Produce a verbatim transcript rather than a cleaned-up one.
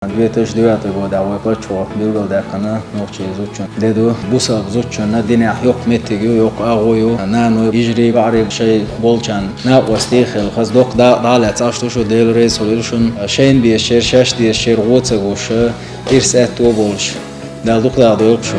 Две тысячи девятый годехь вай паччахьо билгалдаьккхина нохчийн зудчун де ду. Бусалба зудчунна динехь йоккха меттиг ю, йоккха агӀо ю. Нано, йижарий, йоӀарий шайн болчарна накъостий хила, хаза доккха дакъа дӀалаьцна Ӏаш ду шу, Дела реза хуьлийла шуна. Шайна безачеран, шаьш дезачеран гӀо ца гуш, ирс аьтто а болуш, Дала дукха дакъа дойла шу.